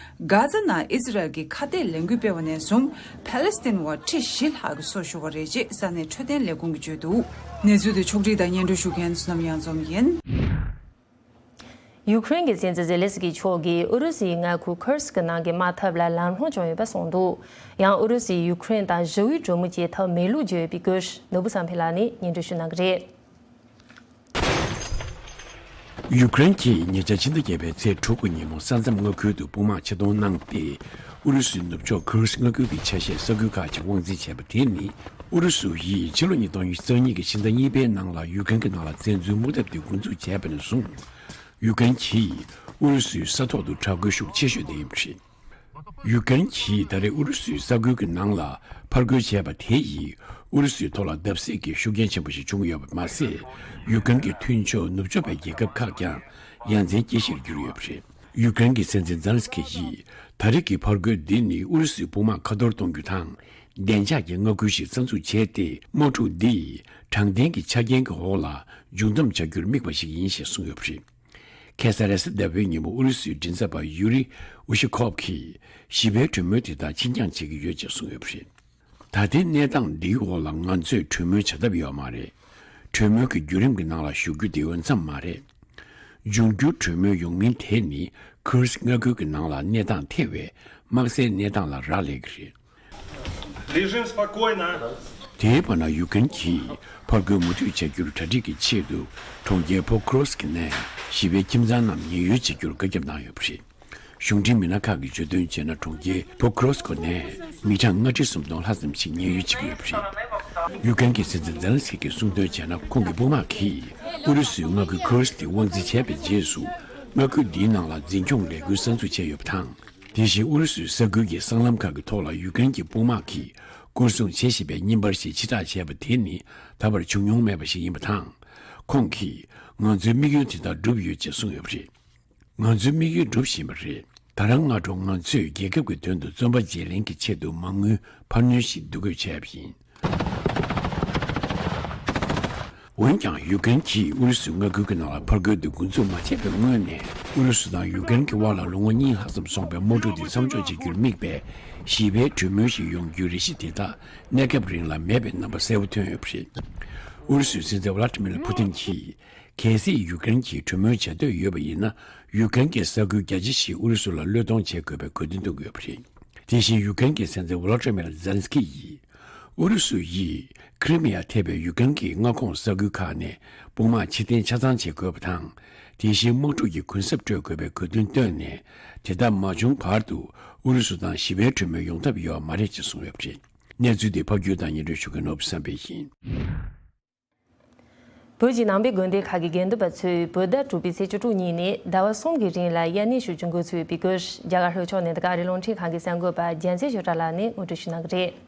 གྷ་ཛ་ནང་ཨི་སི་རལ་གྱིས་ཁ་གཏད་ལས་འགུལ་སྤེལ་བ་ནས་བཟུང་ཕ་ལེ་སི་ཐན་བ་ཁྲི་བཞི་ལྷག་གི་སྲོག་ཤོར་བ་རེད་ཅེས་ས་གནས་འཕྲོད་བསྟེན་ལས་ཁུངས་ཀྱིས་བརྗོད་འདུག་གནས་ཚུལ་དེ་ཕྱོགས་སྒྲིག་དང་སྙན་སྒྲོན་ཞུ་མཁན་བསོད་ནམས་གཡང་འཛོམས་ཡིན། ཡུ་ཀེ་རེན་གྱི་སྲིད་འཛིན་ཛེ་ལེ་སི་ཀི་མཆོག་གིས་ཨུ་རུ་སུའི་མངའ་ཁུལ་ཁུར་སི་ཀི་ནང་གི་དམག་འཐབ་ལ་ལམ་ལྷོང་བྱུང་ཡོད་པ་གསུངས་འདུག་ཡང་ཨུ་རུ་སུས་ཡུ་ཀེ་རེན་དང་ཞི་བའི་གྲོས་མོལ་བྱེད་ཐབས་མེད་ལུགས་བརྗོད་ཡོད་པའི་སྐོར་ནོར་བུ་བསམ་འཕེལ་ལགས་ནས་སྙན་སྒྲོན་ཞུ་གནང་གི་རེད། ཡུ་ཀེ་རེན་གྱིས་ཉེ་ཆར་ཕྱི་ཟླ་བརྒྱད་པའི་ཚེས་དྲུག་གི་ཉིན་མོ་ས་མཚམས་མངའ་ཁུལ་དུ་དཔུང་དམག་ཆེད་གཏོང་གནང་སྟེ། ཨུ་རུ་སུའི་ནུབ་ཕྱོགས་ཁུར་སི་མངའ་ཁུལ་གྱི་ཆ་ཤས་ས་ཁུལ་ཁག་ཅིག་དབང་འཛིན་བྱས་པ་དེ་ནི། ཨུ་རུ་སུ་ཡིས་ཕྱི་ལོ་ཉིས་སྟོང་ཉི་ཤུ་རྩ་གཉིས་ཀྱི་ཕྱི་ཟླ་གཉིས་པའི་ནང་ལ་ཡུ་ཀེ་རེན་གྱི་ནང་ལ་བཙན་འཛུལ་དམག་འཐབ་དེ་འགོ་འཛུགས་བྱས་པ་ནས་བཟུང་། ཡུ་ཀེ་རེན་གྱིས་ཨུ་རུ་སུའི་ས་ཐོག་ཏུ་དྲག་རྒོལ་ཤུགས་ཆེ་ཤོས་དེ་ཡིན་པ་རེད། ཡུ་ཀེ་རེན་གྱིས་ད་རེས་ཨུ་རུ་སུའི་ས་ཁུལ་གྱི་ནང་ལ་ཕར་རྒོལ་བྱས་པ་དེ་ཡིས་ཨུ་རུ་སུའི་ཐོག་ལ་བརྡབ་གསིག་གི་ཤུགས་རྐྱེན་ཆེན་པོ་ཞིག་བྱུང་ཡོད་པ་མ་ཟད། ཡུ་ཀེ་རེན་གྱི་མཐུན་ཕྱོགས་ནུབ་ཕྱོགས་པའི་རྒྱལ་ཁབ་ཁག་ཀྱང་ཡ་མཚན་སྐྱེ་གཞིར་གྱུར་ཡོད་པ་རེད། ཡུ་ཀེ་རེན་གྱི་སྲིད་འཛིན་ཛེ་ལན་སི་ཀི་ཡིས་ད་རེས་ཀྱི་ཕར་རྒོལ་འདི་ནི་ཨུ་རུ་སུའི་དཔུང་དམག་ཁ་འཐོར་གཏོང་རྒྱུ་དང་། བདེ་འཇགས་ཀྱི་མངའ་ཁུལ་ཞིག་གསར་འཛུགས་བྱས་ཏེ། དམག་འཁྲུག་འདི་ཡིས་དྲང་བདེན་གྱི་ཆ་རྐྱེན་གྱི་འོག་ལ་མཇུག་བསྡོམས་བྱ་རྒྱུར་དམིགས་པ་ཞིག་ཡིན་ཞེས་གསུངས་ཡོད་པ་རེད། ཁ་སང་རེས་གཟའ་ཟླ་བའི་ཉིན་མོ་ཨུ་རུ་སུའི་མགྲིན་ཚབ་པ་ཡུ་རི་ཨུ་ཤི་ཁོབ་ཀྱིས་ཞི་བའི་གྲོས་མོལ་དེ་དག་ཕྱིར་འགྱངས་བྱེད་ཀྱི་ཡོད་ཅེས་གསུངས་ཡོད་པ་རེད། ད་ལྟའི་གནས་སྟངས་འདིའི་འོག་ལ་ང་ཚོས་གྲོས་མོལ་བྱ་ཐབས་ཡོད་མ་རེད། གྲོས་མོལ་གྱི་བརྒྱུད་རིམ་གྱི་ནང་ལ་ཞུགས་རྒྱུ་དེ་འོས་འཚམ་མ་རེད། འབྱུང་འགྱུར་གྲོས་མོལ་ཡོང་མིན་དེ་ནི་ཁུར་སི་མངའ་ཁུལ་གྱི་ནང་ལ་གནས་སྟངས་ཐེ་བའི་དམག་སའི་གནས་སྟངས་ལ་རག་ལས་ཀྱི་རེད། Лежим спокойно. དེའི་བར་ན་ཡུ་ཀེ་རེན་གྱིས་ཕར་རྒོལ་མུ་མཐུད་བྱ་རྒྱུར་གྲ་སྒྲིག་གི་ཆེད་དུ་གྲོང་ཁྱེར་ཕོ་ཁོ་རོ་སི་ཀི་ནས་ཞི་བའི་ཁྱིམ་ཚང་རྣམས་ཉེན་གཡོལ་བྱེད་རྒྱུར་བཀའ་ཁྱབ་གནང་ཡོད་པ་རེད། གཞུང་འབྲེལ་མི་སྣ་ཁག་གིས་བརྗོད་དོན་བྱས་ན། གྲོང་ཁྱེར་ཕོ་ཁོ་རོ་སི་ཀོ་ནས་མི་གྲངས་ལྔ་ཁྲི་སུམ་སྟོང་ལྷག་ཙམ་ཞིག་ཉེན་གཡོལ་བྱེད་ཀྱི་ཡོད་པ་རེད། ཡུ་ཀེ་རེན་གྱི་སྲིད་འཛིན་ཛེ་ལན་སི་ཀི་གིས་གསུངས་དོན་བྱས་ན། ཁོང་གི་དཔུང་དམག་གིས་ཨུ་རུ་སུའི་མངའ་ཁུལ་ཁུར་སི་དེ་དབང་འཛིན་བྱས་པའི་རྗེས་སུ། མངའ་ཁུལ་འདིའི་ནང་ལ་འཛིན་སྐྱོང་ལས་འགུལ་གསར་འཛུགས་བྱས་ཡོད་པ་དང་། དེ་བཞིན་ཨུ་རུ་སུའི་ས་ཁུལ་གྱི་སྲང་ལམ་ཁག་གི་ཐོག་ལ་ཡུ་ཀེ་རེན་གྱི་དཔུང་དམག་གིས་སྐོར་སྲུང་བྱེད་བཞིན་པའི་བརྙན་པར་ཞིག་ཕྱིར་བསྒྲགས་བྱས་པ་དེ་ནི་ད་བར་བྱུང་མྱོང་མེད་པ་ཞིག་ཡིན་པ་དང་། ཁོང་གིས་ང་ཚོའི་དམིགས་ཡུལ་དེ་དག་བསྒྲུབས་ཡོད་ཅེས་གསུངས་ཡོད་པ་རེད། ང་ཚོའི་དམིགས་ཡུལ་འགྲུབ་བཞིན་པ་རེད། ད་རང་སྔ་དྲོ་ང་ཚོས་རྒྱལ་ཁབ་ཀྱི་དོན་དུ་བཙོན་པ་བརྗེ་ལེན་གྱི་ཆེད་དུ་མ་དངུལ་འཕར་སྣོན་ཞིག་བསྡུ་དགོས་བྱས་པ་ཡིན། འོན་ཀྱང་། ཡུ་ཀེ་རེན་གྱིས་ཨུ་རུ་སུའི་མངའ་ཁུལ་གྱི་ནང་ལ་ཕར་རྒོལ་དེ་འགོ་འཛུགས་མ་བྱས་པའི་སྔོན་ནས། ཨུ་རུ་སུ་དང་ཡུ་ཀེ་རེན་གྱི་དབར་ལ་ལོ་ངོ་གཉིས་ལྷག་ཙམ་སོང་པའི་དམག་འཁྲུག་དེ་མཚམས་འཇོག་བྱེད་རྒྱུར་དམིགས་པའི་ཞི་བའི་གྲོས་མོལ་ཞིག་ཡོང་རྒྱུའི་རེ་ཞིག་དེ་དག་གནས་སྐབས་རིང་ལ་མེད་པའི་རྣམ་པ་གསལ་པོ་ཐོན་ཡོད་པ་རེད། ཨུ་རུ་སུའི་སྲིད་འཛིན་ཝ་ལ་ཏི་མིར་ཕུ་ཏིན་གྱིས། གལ་སྲིད་ཡུ་ཀེ་རེན་གྱིས་གྲོས་མོལ་བྱ་འདོད་ཡོད་པ་ཡིན་ན། ཡུ་ཀེ་རེན་གྱི་ས་ཁུལ་རྒྱ་ཆེ་ཞིག་ཨུ་རུ་སུ་ལ་བློས་གཏོང་བྱེད་དགོས་པའི་དགོས་འདུན་བཏོན་ཡོད་པ་རེད། དེ་བཞིན་ཡུ་ཀེ་རེན་གྱི་སྲིད་འཛིན་ཝོ་ལོ་ཏི་མིར་ཛེ་ལན་སི་ཀི་ཡིས། ཨུ་རུ་སུ་ཡིས་ཁི་རི་མི་ཡ་ཐེ་བའི་ཡུ་ཀེ་རེན་གྱི་མངའ་ཁོངས་ས་ཁུལ་ཁག་ནས་དཔུང་དམག་ཕྱིར་འཐེན་ཆ་ཚང་བྱེད་དགོས་པ་དང་། དེ་བཞིན་དམག་འཁྲུག་གི་གུན་གསབ་སྤྲོད་དགོས་པའི་དགོས་འདུན་བཏོན་ནས། དེ་ལྟར་མ་བྱུང་བར་དུ་ཨུ་རུ་སུ་དང་ཞི་བའི་གྲོས་མོལ་ཡོང་ཐབས་ཡོད་མ་རེད་ཅེས་གསུངས་ཡོད་པ་རེད། གནས་ཚུལ་འདི་ཕབ་སྒྱུར་དང་སྙན་སྒྲོན་ཞུ་མཁན་ནོར་བུ་བསམ་འཕེལ་ཡིན། བོད་ཀྱི་ནང་པའི་དགོན་སྡེ་ཁག་གི་དགེ་འདུན་པ་ཚོས་བོད་ཟླ་དྲུག་པའི་ཚེས་བཅུ་དྲུག་ཉིན་ནས་ཟླ་བ་གསུམ་གྱི་རིང་ལ་དབྱར་གནས་ཞུ་རྒྱུ་འགོ་ཚུགས་ཡོད་པའི་སྐོར། རྒྱ་གར་ལྷོ་ཕྱོགས་ནས་ད་ག་རེ་རླུང་འཕྲིན་ཁང་གི་གསར་འགོད་པ་རྒྱལ་མཚན་ཆོས་གྲགས་ལགས་ནས་ངོ་སྤྲོད་ཞུ་གནང་གི་རེད།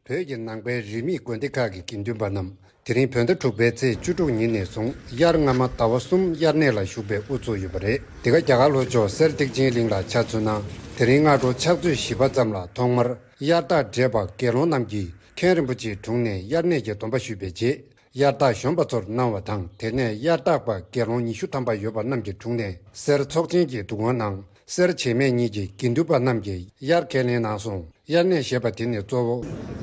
བོད་ཀྱི་ནང་པའི་རིས་མེད་དགོན་སྡེ་ཁག་གི་དགེ་འདུན་པ་རྣམས། དེ་རིང་བོད་ཟླ་དྲུག་པའི་ཚེས་བཅུ་དྲུག་ཉིན་ནས་བཟུང་དབྱར་སྔ་མ་ཟླ་བ་གསུམ་དབྱར་གནས་ལ་ཞུགས་པའི་དབུ་ཚུགས་ཡོད་པ་རེད། འདི་ག་རྒྱ་གར་ལྷོ་ཕྱོགས་སེར་ཐེག་ཆེན་གླིང་ལ་ཆ་མཚོན་ན། དེ་རིང་སྔ་དྲོ་ཕྱག་ཚོད་བཞི་པ་ཙམ་ལ་ཐོག་མར་དབྱར་རྟགས་བྲེས་པ་དགེ་སློང་རྣམས་ཀྱིས་མཁན་རིན་པོ་ཆེའི་དྲུང་ནས་དབྱར་གནས་ཀྱི་སྡོམ་པ་ཞུས་པའི་རྗེས། དབྱར་རྟགས་གཞོན་པ་ཚོར་གནང་བ་དང་། དེ་ནས་དབྱར་རྟགས་པ་དགེ་སློང་ཉི་ཤུ་ཐམ་པ་ཡོད་པ་རྣམས་ཀྱི་དྲུང་ནས་སེར་ཚོགས་ཆེན་གྱི་འདུ་ཁང་ནང་སེར་བྱེས་སྨད་གཉིས་ཀྱི་དགེ་འདུན་པ་རྣམས་ཀྱིས་དབྱར་ཁས་ལེན་གནང་སོང་། དབྱར་གནས་ཞེས་པ་དེ་ནི་གཙོ་བོ།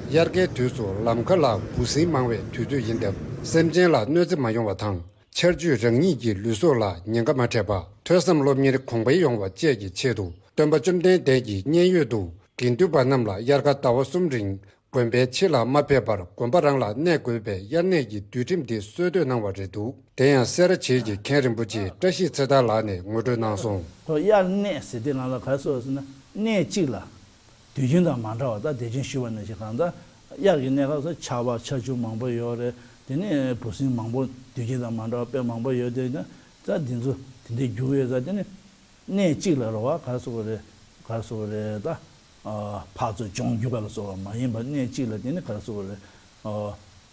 དབྱར་ཁའི་དུས་སུ་ལམ་ཁ་ལ་འབུ་སྲིན་མང་བའི་དུས་ཚོད་ཡིན་སྟབས། སེམས་ཅན་ལ་གནོད་འཚེ་མ་ཡོང་བ་དང་། ཆར་ཆུས་རང་ཉིད་ཀྱི་ལུས་སྲོག་ལ་ཉེན་ཁ་མ་འཕྲད་པ། ཐོས་བསམ་སློབ་གཉེར་གོང་འཕེལ་ཡོང་བ་བཅས་ཀྱི་ཆེད་དུ། སྟོན་པ་བཅོམ་ལྡན་འདས་ཀྱི་མཉན་ཡོད་དུ། དགེ་འདུན་པ་རྣམས་ལ་དབྱར་ཁ་ཟླ་བ་གསུམ་རིང་། དགོན་པའི་ཕྱི་ལ་མ་ཕེབས་པར་དགོན་པ་རང་ལ་གནས་དགོས་པའི་དབྱར་གནས་ཀྱི་འདུལ་ཁྲིམས་དེ་སྲོལ་གཏོད་གནང་བ་རེད་འདུག་དེ་ཡང་སེ་ར་བྱེས་ཀྱི་མཁན་རིན་པོ་ཆེ་བཀྲ་ཤིས་ཚེ་ཐར་ལགས་ནས་ངོ་སྤྲོད་གནང་སོང་། ཁོ་དབྱར་གནས་ཟེར་དུས་ང་ལ་ག་རེ་ཟེར་ཟེར་ན། གནས་གཅིག་ལ་དུས་རྒྱུན་དང་མ་འདྲ་བ། ད་དེ་རྒྱུན་ཞུ་བ་ནང་བཞིན། གང་ལྟར་དབྱར་གྱི་གནས་སྐབས་སུ་ཆར་པ་ཆར་ཆུ་མང་པོ་ཡོད་རེད། དེ་ནས་འབུ་སྲིན་མང་པོ་དུས་རྒྱུན་དང་མ་འདྲ་བ་དཔེ་མང་པོ་ཡོད་དེ། ད་འདི་ཚོ་དེ་འདྲའི་རྒྱུག་ཡོད་ས། དེ་ནི་གནས་གཅིག་ལ་རེད་བ། ག་རེ་ཟེར་དགོས་རེད། ག་རེ་ཟེར་དགོས་རེད། ད་ཨ་ཕར་ཚུར་ལྗོངས་རྒྱུག་པ་ལ་སོགས་པ་མ་ཡིན་པར། གནས་གཅིག་ལ་དེ་ནི་ག་རེ་ཟེར་དགོས་རེད། ཨ་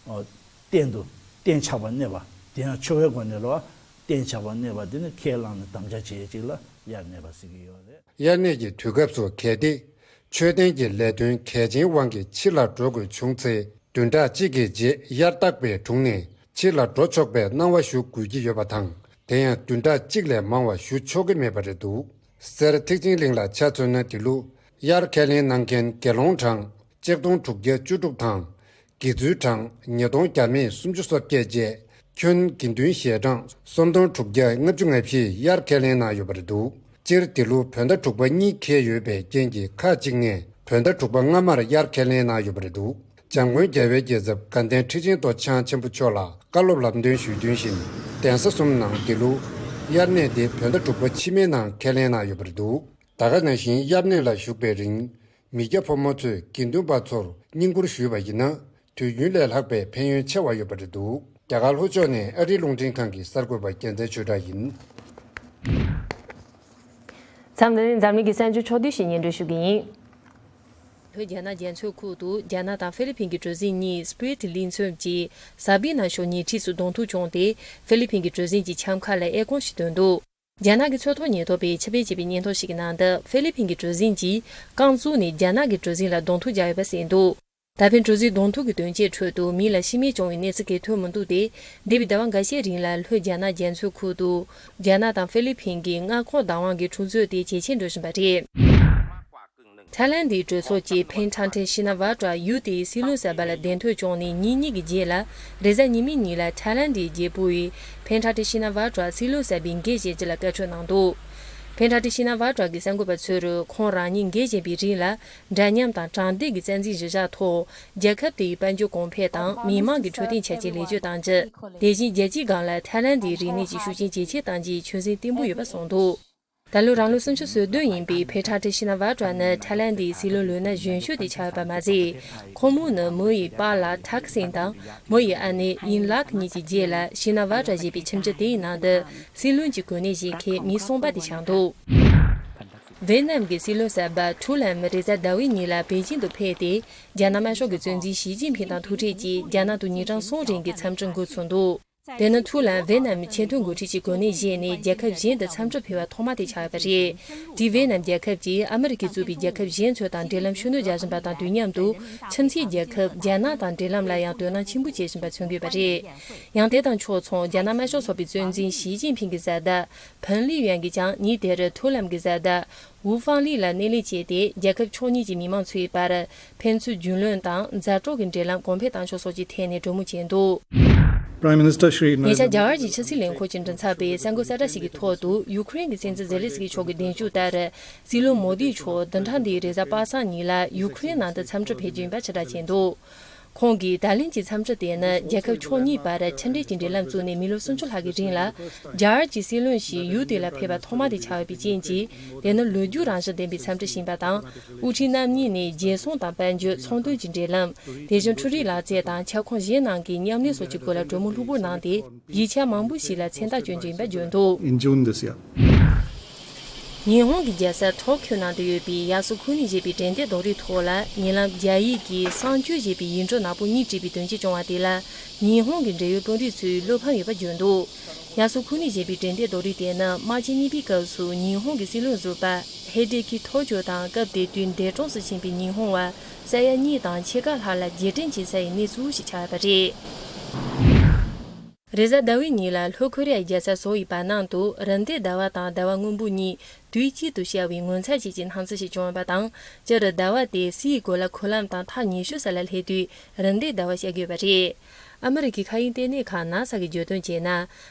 ཨ་གཏན་དུ་གཏན་ཆགས་པར་གནས་པ། དེ་ཡང་ཆོ་གའི་སྒོ་ནས་རེད་བ། གཏན་ཆགས་པར་གནས་པ་དེ་ནི་ཁས་བླངས་ནས་དམ་བཅའ་བྱེད་ཡས་ཅིག་ལ་དབྱར་གནས་པ་ཟེར་གྱི་ཡོད་རེད། དབྱར་གནས་ཀྱི་དུས་སྐབས་སུ་གལ་ཏེ། མཆོད་རྟེན་གྱི་ལས་དོན་གལ་ཆེན་དབང་གིས་ཕྱི་ལ་འགྲོ་དགོས་བྱུང་ཚེ། བདུན་ཕྲག་གཅིག་གི་རྗེས་དབྱར་རྟག་པའི་དྲུང་ནས་ཕྱི་ལ་འགྲོ་ཆོག་པའི་གནང་བ་ཞུ་དགོས་ཀྱི་ཡོད་པ་དང་། དེ་ཡང་བདུན་ཕྲག་གཅིག་ལས་མང་བ་ཞུ་ཆོག་གི་མེད་པ་རེད་འདུག་སེར་ཐེག་ཆེན་གླིང་ལ་ཆ་མཚོན་ན། འདི་ལོ་དབྱར་ཁས་ལེན་གནང་མཁན་དགེ་སློང་གྲངས་ཆིག་སྟོང་དྲུག་བརྒྱ་བཅུ་དྲུག་དང་། དགེ་ཚུལ་གྲངས་ཉིས་སྟོང་བརྒྱ་མེད་སུམ་ཅུ་སོ་བརྒྱད་བཅས། ཁྱོན་དགེ་འདུན་ཞལ་གྲངས་སུམ་སྟོང་དྲུག་བརྒྱ་ལྔ་བཅུ་ང་བཞི་དབྱར་ཁས་ལེན་གནང་ཡོད་པ་རེད་འདུག་སྤྱིར་འདི་ལོ་བོད་ཟླ་དྲུག་པ་གཉིས་འཁེལ་ཡོད་པའི་རྐྱེན་གྱིས། ཁག་ཅིག་ནས་བོད་ཟླ་དྲུག་པ་སྔ་མར་དབྱར་ཁས་ལེན་གནང་ཡོད་པ་རེད་འདུག་འཇམ་མགོན་རྒྱལ་བའི་རྒྱལ་ཚབ་དགའ་ལྡན་ཁྲི་ཆེན་རྡོ་རྗེ་འཆང་ཆེན་པོ་མཆོག་ལ་བཀའ་སློབ་ལམ་སྟོན་ཞུས་དོན་བཞིན། གདན་ས་གསུམ་ནང་འདི་ལོ་དབྱར་གནས་དེ་བོད་ཟླ་དྲུག་པ་ཕྱི་མའི་ནང་ཁས་ལེན་གནང་ཡོད་པ་རེད་འདུག་ད་ག་ནང་བཞིན་དབྱར་གནས་ལ་བཞུགས་པའི་རིང་། མི་སྐྱ་ཕོ་མོ་ཚོས་དགེ་འདུན་པ་ཚོར་བསྙེན་བཀུར་ཞུས་པ་ཡིན་ན། དུས་རྒྱུན་ལས་ལྷག་པའི་ཕན་ཡོན་ཆེ་བ་ཡོད་པ་རེད་འདུག་རྒྱ་གར་ལྷོ་ཕྱོགས་ནས་ཨ་རིའི་རླུང་འཕྲིན་ཁང་གི་གསར་འགོད་པ་རྒྱལ་མཚན་ཆོས་གྲགས་ཡིན། མཚམས་འདི་ནས་འཛམ་གླིང་གི་གསར་འགྱུར་ཕྱོགས་བསྡུས་ཤིག་སྙན་སྒྲོན་ཞུ་གི་ཡིན། ལྷོ་རྒྱ་ནག་རྒྱ་མཚོའི་ཁུལ་དུ་རྒྱ་ནག་དང་ཧྥི་ལི་ཕིན་གྱི་གྲུ་གཟིངས་གཉིས་སྤུའེ་ཏི་གླིང་ཚོམ་གྱི་ས་བི་ན་ཤོར་ཉེ་འཁྲིས་སུ་གདོང་ཐུག་བྱུང་སྟེ། ཧྥི་ལི་ཕིན་གྱི་གྲུ་གཟིངས་ཀྱི་འཁྱམ་ཁ་ལ་ཨེ་ཀོང་ཞིག་ཐོན་འདུག་རྒྱ་ནག་གི་མཚོ་ཐོག་ཉེན་རྟོག་པས་ཕྱི་པེ་ཅེ་པའི་སྙན་ཐོ་ཞིག་གི་ནང་དུ་ཧྥི་ལི་ཕིན་གྱི་གྲུ་གཟིངས་ཀྱིས་རྐང་བཙུགས་ནས་རྒྱ་ནག་གི་གྲུ་གཟིངས་ལ་གདོང་ཐུག་བརྒྱབ་ཡོད་པ་གསལ་འདུག་ད་ཕན་གྲུ་གཟིངས་གདོང་ཐུག་གི་དོན་རྐྱེན་ཁྲོད་དུ་མི་ལ་ཤི་རྨས་བྱུང་བའི་གནས་ཚུལ་གང་ཡང་ཐོན་མི་འདུག་སྟེ། འདས་པའི་ཟླ་བ་འགའ་ཤས་རིང་ལ་ལྷོ་རྒྱ་ནག་རྒྱ་མཚོའི་ཁུལ་དུ་རྒྱ་ནག་དང་ཧྥི་ལི་ཕིན་གྱི་མངའ་ཁོངས་བདག་དབང་གི་འཁྲུག་རྩོད་དེ་ཇེ་ཆེར་འགྲོ་བཞིན་པ་རེད། ཐའི་ལན་དིའི་གྲོས་ཚོགས་ཀྱིས་ཕན་ཁྲང་ཁྲེ་ཤི་ན་ཝ་ཀྲ་ཡུལ་དེའི་སྲིད་བློན་གསར་པ་ལ་གདན་ཐོན་བྱུང་ནས་ཉིན་གཉིས་ཀྱི་རྗེས་ལ། རེས་གཟའ་ཉི་མའི་ཉིན་ལ་ཐའི་ལན་དིའི་རྒྱལ་པོ་ཡིས་ཕན་ཁྲང་ཁྲེ་ཤི་ན་ཝ་ཀྲ་སྲིད་བློན་གསར་པའི་འགན་བཞེས་རྒྱུ་ལ་བཀའ་འཁྲོལ་གནང་འདུག་ཕན་ཁྲང་ཁྲེ་ཤི་ན་ཝ་ཀྲ་གི་གསར་འགོད་པ་ཚོས་ཁོང་རང་ཉིད་འགན་བཞེས་པའི་རིང་ལ། འདྲ་མཉམ་དང་དྲང་བདེན་གྱི་རྩ་འཛིན་གཞི་བཞག་ཐོག་རྒྱལ་ཁབ་དེའི་དཔལ་འབྱོར་གོང་འཕེལ་དང་མི་དམངས་ཀྱི་འཕྲོད་བསྟེན་ཆ་རྐྱེན་ལེགས་བཅོས་གཏང་རྒྱུ། དེ་བཞིན་རྒྱལ་སྤྱིའི་སྒང་ལ་ཐའི་ལན་དིའི་རིག་གནས་ཀྱི་ཤུགས་རྐྱེན་ཇེ་ཆེར་གཏང་རྒྱུའི་ཆོད་སེམས་བརྟན་པོ་ཡོད་པ་གསུངས་འདུག་ད་ལོ་རང་ལོ་སུམ་ཅུ་སོ་བདུན་ཡིན་པའི་ཕེ་ཁྲ་ཏི་ཤི་ན་ཝ་ཀྲ་ནི་ཐའི་ལན་དིའི་སྲིད་བློན་ལོ་ན་གཞོན་ཤོས་དེ་ཆགས་ཡོད་པ་མ་ཟད། ཁོང་མོ་ནི་མོ་ཡི་པཱ་ལགས་ཐག་སིན་དང་མོ་ཡི་ཨ་ནེ་ཡིན་ལག་གཉིས་ཀྱི་རྗེས་ལ་ཤི་ན་ཝ་ཀྲ་ཞེས་པའི་ཁྱིམ་རྒྱུད་དེའི་ནང་དུ་སྲིད་བློན་གྱི་གོ་གནས་བཞེས་མཁན་མི་གསུམ་པ་དེ་ཆགས་འདུག་ཝེ་ནམ་གྱི་སྲིད་བློན་གསར་པ་ཐུའུ་ལམ་རེས་གཟའ་ཟླ་བའི་ཉིན་ལ་པེ་ཅིང་དུ་ཕེབས་ཏེ། རྒྱ་ནག་དམར་ཤོག་གི་གཙོ་འཛིན་ཞི་ཅིན་ཕིང་དང་ཐུག་འཕྲད་ཀྱིས་རྒྱ་ནག་ཏུ་ཉིན་གྲངས་གསུམ་རིང་གི་འཚམས་འདྲི་འགོ་ཚུགས་འདུག་དེ་ནི་ཐུའུ་ལམ་ཝེ་ནམ་ཆེས་མཐོའི་འགོ་ཁྲིད་ཀྱི་གོ་གནས་བཞེས་ནས་རྒྱལ་ཁབ་གཞན་དུ་འཚམས་འདྲིར་ཕེབས་པ་ཐོག་མ་དེ་ཆགས་ཡོད་པ་རེད། དེས་ཝེ་ནམ་རྒྱལ་ཁབ་ཀྱིས་ཨ་མི་རི་ཀས་གཙོས་པའི་རྒྱལ་ཁབ་གཞན་ཚོ་དང་འབྲེལ་ལམ་ཤུགས་སྣོན་རྒྱག་བཞིན་པ་དང་དུས་མཉམ་དུ། ཁྱིམ་མཚེས་རྒྱལ་ཁབ་རྒྱ་ནག་དང་འབྲེལ་ལམ་ལ་ཡང་དོ་སྣང་ཆེན་པོ་བྱེད་བཞིན་པ་མཚོན་དགོས་པ་རེད། ཡང་དེ་དང་ཕྱོགས་མཚུངས་རྒྱ་ནག་དམར་ཤོག་ཚོགས་པའི་གཙོ་འཛིན་ཞི་ཅིན་ཕིང་གི་བཟའ་ཟླ་ཕན་ལི་ཡོན་གྱིས་ཀྱང་ཉིན་དེར་ཐུའུ་ལམ་གྱི་བཟའ་ཟླ་ཝུ་ཧྥང་ལི་ལ་སྣེ་ལེན་བྱས་ཏེ། རྒྱལ་ཁབ་ཕྱོགས་གཉིས་ཀྱི་མི་མང་ཚོའི་བར་ཕན་ཚུན་རྒྱུས་ལོན་དང་མཛའ་གྲོགས་ཀྱི་འབྲེལ་ལམ་གོང་འཕེལ་བཏང་ཕྱོགས་སོགས་ཀྱི་ཐད་ནས་གྲོས་མོལ་བྱས་འདུག Prime Minister Shri ཉེ་ཆར་རྒྱ་གར་གྱི་ཕྱི་སྲིད་ལས་ཁུངས་ཀྱི་མགྲིན་ཚབ་པས་གསར་འགོད་གསལ་བསྒྲགས་ཤིག་གི་ཐོག་ཏུ། ཡུ་ཁུ་རེན་གྱི་སྲིད་འཛིན་ཛེ་ལེན་སི་ཀི་མཆོག་གི་གདན་ཞུ་ལྟར། སྲིད་བློན་མོ་དི་མཆོག་བདུན་ཕྲག་འདིའི་རེས་གཟའ་པ་སངས་ཉིན་ལ་ཡུ་ཁུ་རེན་ནང་དུ་འཚམས་འདྲིར་ཕེབས་རྒྱུ་ཡིན་པ་ཕྱིར་བསྒྲགས་བྱས་འདུག་ཁོང་གིས་ད་ལན་གྱི་འཚམས་འདྲི་དེ་ནི་རྒྱལ་ཁབ་ཕྱོགས་གཉིས་བར་མཐུན་སྒྲིལ་གྱི་འབྲེལ་ལམ་བཙུགས་ནས་མི་ལོ་སུམ་ཅུ་ལྷག་གི་རིང་ལ། རྒྱ་གར་གྱི་སྲིད་བློན་ཞིག་ཡུལ་དེ་ལ་ཕེབས་པ་ཐོག་མ་དེ་ཆགས་ཡོད་པའི་རྐྱེན་གྱིས། དེ་ནི་ལོ་རྒྱུས་རང་བཞིན་ལྡན་པའི་འཚམས་འདྲི་ཞིག་ཡིན་པ་དང་། དབུ་ཁྲིད་རྣམ་གཉིས་ནས་རྒྱལ་སྲུང་དང་དཔལ་འབྱོར། ཚོང་དོན་གྱི་འབྲེལ་ལམ། དེ་བཞིན་འཕྲུལ་རིག་ལག་རྩལ་དང་ཁྱབ་ཁོངས་གཞན་ནང་གི་མཉམ་ལས་སོགས་ཀྱི་སྐོར་ལ་གྲོས་མོལ་ལྷུག་པོར་གནང་སྟེ། ཡིག་ཆ་མང་པོ་ཞིག་ལ་མཚན་རྟགས་སྐྱོན་རྒྱུ་ཡིན་པ་བརྗོད་འདུག In June this year. ཉི་ཧོང་གི་རྒྱལ་ས་ཐོ་ཁྱོ་ནང་དུ་ཡོད་པའི་ཡ་སུ་ཁུ་ནི་ཞེས་པའི་དྲན་རྟེན་རྡོ་རིང་ཐོག་ལ། ཉེ་ལམ་རྒྱ་ཡིག་གི་གསང་སྤྱོད་ཞེས་པའི་ཡིག་འབྲུ་ནག་པོ་གཉིས་བྲིས་པའི་དོན་རྐྱེན་བྱུང་བ་དེ་ལ། ཉི་ཧོང་གི་འབྲེལ་ཡོད་དཔོན་རིགས་ཚོས་བློ་ཕམ་ཡོད་པ་བརྗོད་འདུག་ཡ་སུ་ཁུ་ནི་ཞེས་པའི་དྲན་རྟེན་རྡོ་རིང་དེ་ནི་དམག་ཆེན་གཉིས་པའི་སྐབས་སུ་ཉི་ཧོང་གི་སྲིད་བློན་ཟུར་པ་ཧེ་ཏེ་ཁི་ཐོ་ཅོ་དང་། སྐབས་དེ་དུས་འདས་གྲོངས་སུ་ཕྱིན་པའི་ཉི་ཧོང་བ་ས་ཡ་གཉིས་དང་ཕྱེད་ཀ་ལྷག་ལ་རྗེས་དྲན་བྱེད་ས་ཡི་གནས་ཚུལ་ཞིག་ཆགས་ཡོད་པ་རེད། རེས་གཟའ་ཟླ་བའི་ཉིན་ལ་ལྷོ་ཁོ་རེ་ཡའི་རྒྱལ་ས་སོལ་ཡི་བར་སྣང་དུ་རུམ་བཏེག་ཟླ་བ་དང་ཟླ་བ་སྔོན་པོ་གཉིས་དུས་གཅིག་ཏུ་ཤར་བའི་ངོ་མཚར་ཅན་གྱི་སྣང་ཚུལ་ཞིག་བྱུང་ཡོད་པ་དང་། སྤྱིར་ཟླ་བ་དེ་སའི་གོ་ལ་འཁོར་ལམ་དང་ཐག་ཉེ་ཤོས་ས་ལ་སླེབས་དུས་རུམ་བཏེག་ཟླ་བ་ཤར་གྱི་ཡོད་པ་རེད། ཨ་མི་རི་ཀའི་མཁའ་དབྱིངས་ལྟེ་གནས་ཁང་ནཱ་ས་གིས་བརྗོད་དོན་བྱས་ན།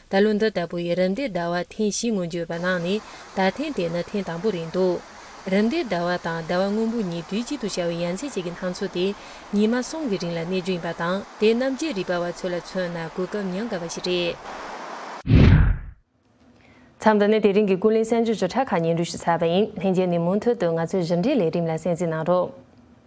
ད་ལོ་འདི་ལྟ་བུའི་རུམ་བཏེག་ཟླ་བ་ཐེངས་བཞི་མངོན་རྒྱུ་ཡོད་པ་ནང་ནས་ད་ཐེངས་དེ་ནི་ཐེངས་དང་པོ་རེད་འདུག་རུམ་བཏེག་ཟླ་བ་དང་ཟླ་བ་སྔོན་པོ་གཉིས་དུས་གཅིག་ཏུ་ཤར་བའི་ཡ་མཚན་ཅན་གྱི་སྣང་ཚུལ་དེ་ཉི་མ་གསུམ་གྱི་རིང་ལ་གནས་རྒྱུ་ཡིན་པ་དང་། དེ་གནམ་རྒྱུད་རིག་པ་བ་ཚོ་ལ་མཚོན་ན་གོ་སྐབས་ཉག་དགའ་བ་ཞིག་རེད། མཚམས་འདི་ནས་དེ་རིང་གི་ཀུན་གླེང་གསར་འགྱུར་བརྗོད་བྱ་ཁག་སྙན་སྒྲོན་ཞུས་ཚར་བ་ཡིན། ལྷན་རྒྱས་ནས་མུ་མཐུད་དུ་ང་ཚོའི་གཞི་འབྲེལ་ལས་རིམ་ལ་གསན་གཟིགས་གནང་རོགས།